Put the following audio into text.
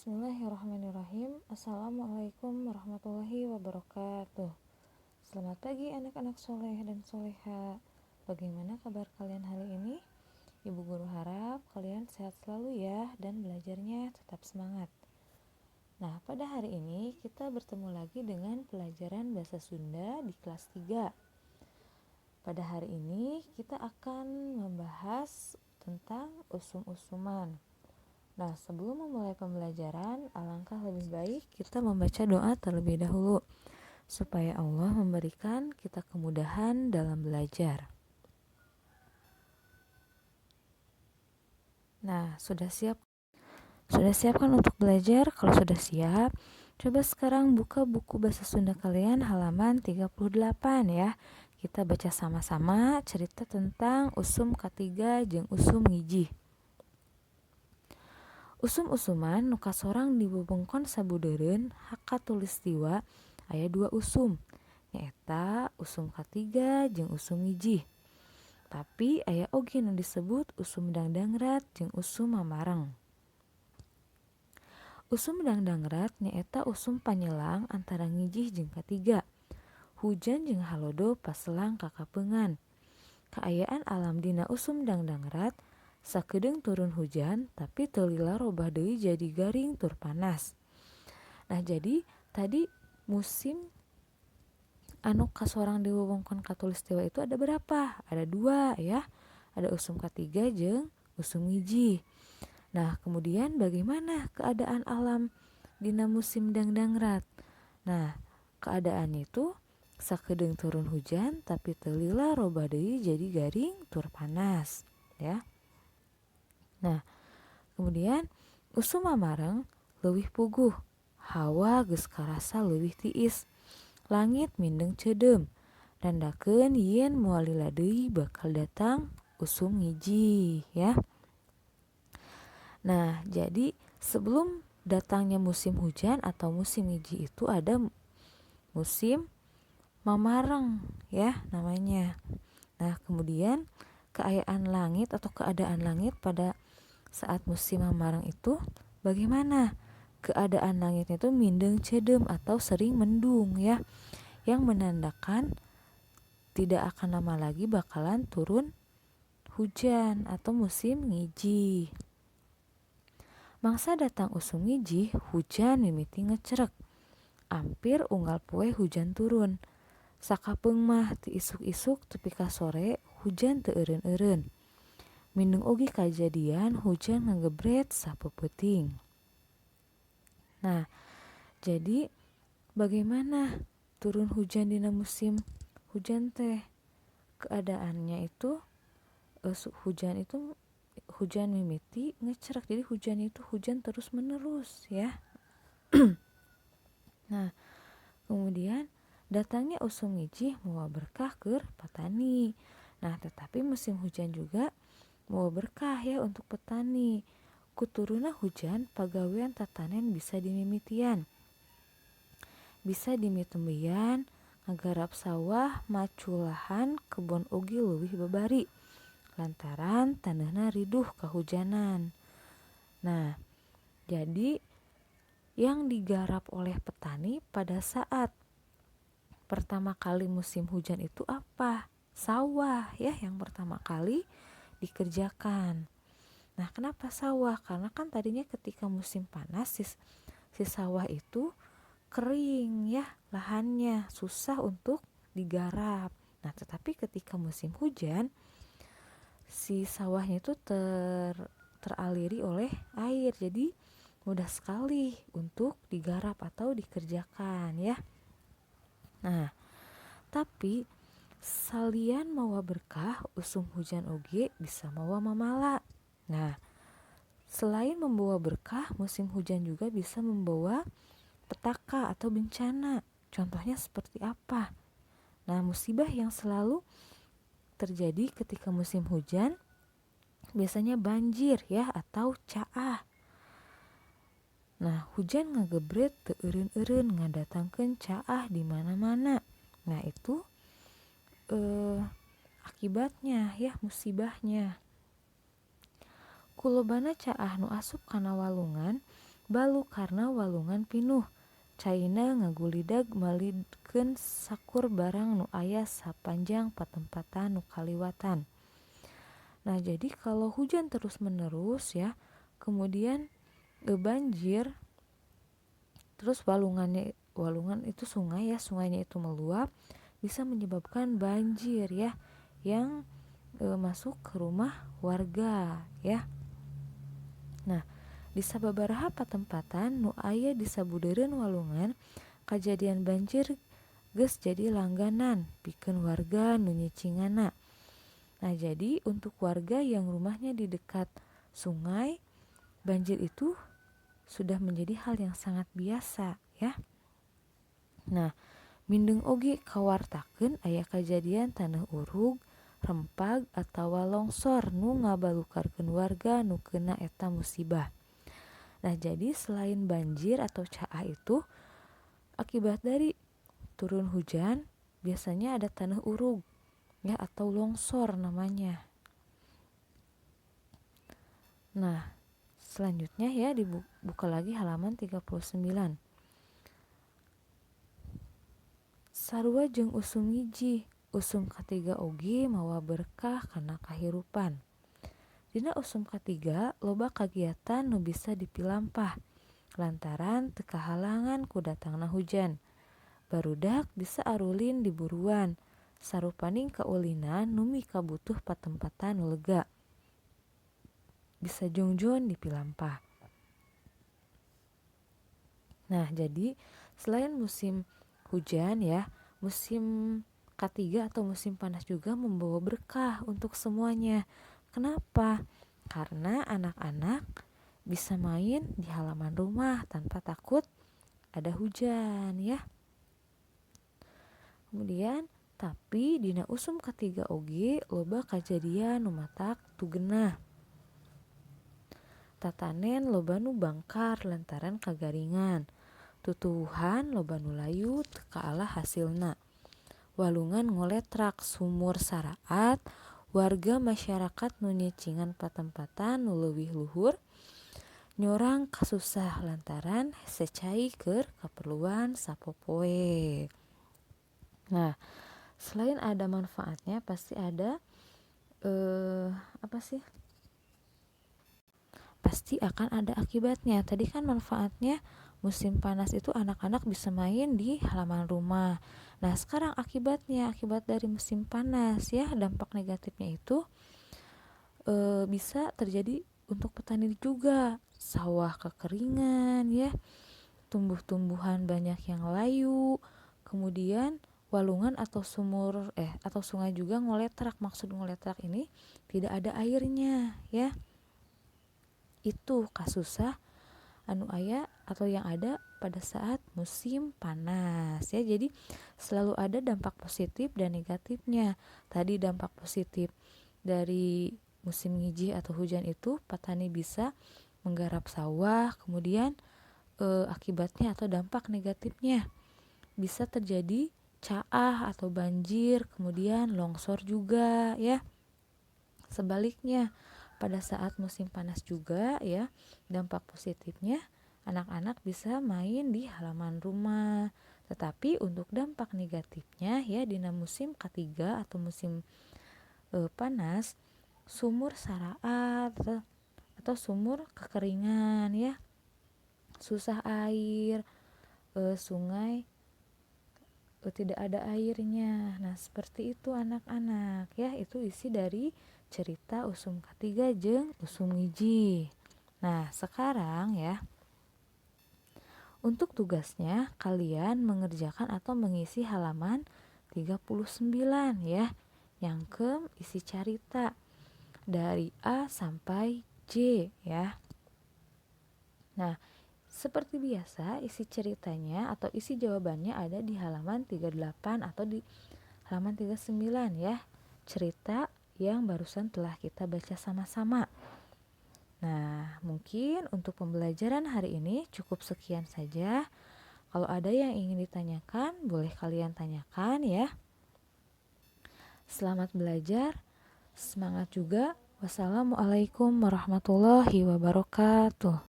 Bismillahirrahmanirrahim. Assalamualaikum warahmatullahi wabarakatuh. Selamat pagi anak-anak soleh dan soleha. Bagaimana kabar kalian hari ini? Ibu guru harap kalian sehat selalu ya, dan belajarnya tetap semangat. Nah, pada hari ini kita bertemu lagi dengan pelajaran bahasa Sunda di kelas 3. Pada hari ini kita akan membahas tentang usum-usuman. Nah, sebelum memulai pembelajaran, alangkah lebih baik kita membaca doa terlebih dahulu supaya Allah memberikan kita kemudahan dalam belajar. Nah, sudah siap? Sudah siap kan untuk belajar? Kalau sudah siap, coba sekarang buka buku bahasa Sunda kalian halaman 38 ya. Kita baca sama-sama cerita tentang usum katiga jeung usum ngijih. Usum-usuman nu kasorang di wewengkon sabudeureun khatulistiwa aya dua usum, nyaeta usum katiga jeung usum ngijih. Tapi aya oge nu disebut usum dangdangrat jeung usum mamareng. Usum dangdangrat nyaeta usum panyelang antara ngijih jeung katiga. Hujan jeung halodo paselang kakapeungan. Kaayaan alam dina usum dangdangrat sakedeung turun hujan tapi teu lila robah deui jadi garing tur panas. Nah, jadi tadi musim anu kasorang di wewengkon khatulistiwa itu ada berapa? Ada dua ya. Ada usum katiga jeung usum ngijih. Nah, kemudian bagaimana keadaan alam dina musim dangdangrat? Nah, keadaannya itu sakedeung turun hujan tapi teu lila robah deui jadi garing tur panas ya. Nah, kemudian usum mamareng leuwih puguh, hawa geus karasa leuwih tiis, langit mindeng ceudeum, nandakeun yen moal lila deui bakal datang usum ngijih ya. Nah, jadi sebelum datangnya musim hujan atau musim ngijih itu ada musim mamareng ya namanya. Nah, kemudian keayaan langit atau keadaan langit pada saat musim mamareng itu bagaimana? Keadaan langitnya itu mindeng ceudeum atau sering mendung ya, yang menandakan tidak akan lama lagi bakalan turun hujan atau musim ngijih. Mangsa datang usum ngijih, hujan mimiti ngecerek. Ampir unggal poe hujan turun. Sakapeung mah ti isuk-isuk tepi ka sore hujan teu eureun-eureun. Mindeng oge kajadian hujan ngagebret sapeupeting. Nah, jadi bagaimana turun hujan dina musim hujan teh? Keadaannya itu hujan itu hujan mimiti ngecerek. Jadi hujan itu hujan terus menerus ya. Nah, kemudian datangnya usum ngijih mawa berkah keur petani. Nah, tetapi musim hujan juga mawa berkah ya untuk petani. Ku turunna hujan, pagawean tatanen bisa dimimitian. Bisa dimitembeyan, ngagarap sawah, maculahan, kebon oge leuwih babari lantaran taneuhna riduh kahujanan. Nah, jadi yang digarap oleh petani pada saat pertama kali musim hujan itu apa? Sawah ya yang pertama kali dikerjakan. Nah, kenapa sawah? Karena kan tadinya ketika musim panas si sawah itu kering ya lahannya, susah untuk digarap. Nah, tetapi ketika musim hujan si sawahnya itu teraliri oleh air. Jadi mudah sekali untuk digarap atau dikerjakan ya. Nah, tapi salian mawa berkah, usum hujan oge bisa mawa mamala. Nah, selain membawa berkah, musim hujan juga bisa membawa petaka atau bencana. Contohnya seperti apa? Nah, musibah yang selalu terjadi ketika musim hujan biasanya banjir ya atau caah. Nah, hujan ngagebret teu eureun-eureun ngadatangkeun caah di mana-mana. Nah, itu akibatnya ya, musibahnya. Ku lobana caah nu asup kana walungan Balu karena walungan pinuh. Caina ngagulidag malidkeun sakur barang nu aya sapanjang patempatan nu kaliwatan. Nah, jadi kalau hujan terus-menerus ya, kemudian banjir, terus walungan itu sungai ya, sungainya itu meluap, bisa menyebabkan banjir ya, yang masuk ke rumah warga ya. Nah, di sababaraha patempatan nu aya di sabudeureun walungan, kajadian banjir geus jadi langganan pikeun warga nu nyicingana. Nah, jadi untuk warga yang rumahnya di dekat sungai, banjir itu sudah menjadi hal yang sangat biasa ya. Nah, mindeng oge kawartakeun aya kajadian tanah urug, rempag atawa longsor nu ngabalukarkeun warga nu kena eta musibah. Nah, jadi selain banjir atau caah itu akibat dari turun hujan biasanya ada tanah urug ya atau longsor namanya. Nah, selanjutnya ya dibuka lagi halaman 39. Sarua jeung usum ngijih, usum katiga oge mawa berkah kana kahirupan. Dina usum katiga loba kagiatan nu bisa dipilampah lantaran teu kahalangan ku datangna hujan. Barudak bisa arulin di buruan, sarupaning kaulinan nu mikabutuh patempatan nu lega. Bisa jongjon dipilampah. Nah, jadi selain musim hujan ya, musim ketiga atau musim panas juga membawa berkah untuk semuanya. Kenapa? Karena anak-anak bisa main di halaman rumah tanpa takut ada hujan ya. Kemudian tapi dina usum ketiga oge loba kajadian nu matak tugenah. Tatanen loba nu bangkar lantaran kagaringan. Tutuwuhan loba nu layu teu kaala hasilna. Walungan ngoletrak sumur saraat, warga masyarakat nu nyicingan patempatan nu leuwih luhur nyorang kasusah lantaran hese cai keur kaperluan sapopoe. Nah, selain ada manfaatnya pasti ada Pasti akan ada akibatnya. Tadi kan manfaatnya musim panas itu anak-anak bisa main di halaman rumah. Nah, sekarang akibatnya, akibat dari musim panas ya, dampak negatifnya itu bisa terjadi untuk petani juga. Sawah kekeringan ya, tumbuh-tumbuhan banyak yang layu, kemudian walungan atau sumur atau sungai juga ngoletrak. Maksud ngoletrak ini tidak ada airnya ya. Itu kasusah anu aya atau yang ada pada saat musim panas ya. Jadi selalu ada dampak positif dan negatifnya. Tadi dampak positif dari musim ngijih atau hujan itu petani bisa menggarap sawah, kemudian akibatnya atau dampak negatifnya bisa terjadi caah atau banjir, kemudian longsor juga ya. Sebaliknya pada saat musim panas juga ya, dampak positifnya anak-anak bisa main di halaman rumah. Tetapi untuk dampak negatifnya ya, dina musim ketiga atau musim panas, sumur saraat atau sumur kekeringan ya, susah air, sungai tidak ada airnya. Nah, seperti itu anak-anak ya, itu isi dari cerita usum ketiga jeung usum ngijih. Nah, sekarang ya, untuk tugasnya kalian mengerjakan atau mengisi halaman 39 ya, yang ke isi carita dari A sampai J ya. Nah, seperti biasa isi ceritanya atau isi jawabannya ada di halaman 38 atau di halaman 39 ya. Cerita yang barusan telah kita baca sama-sama. Nah, mungkin untuk pembelajaran hari ini cukup sekian saja. Kalau ada yang ingin ditanyakan, boleh kalian tanyakan ya. Selamat belajar, semangat juga. Wassalamualaikum warahmatullahi wabarakatuh.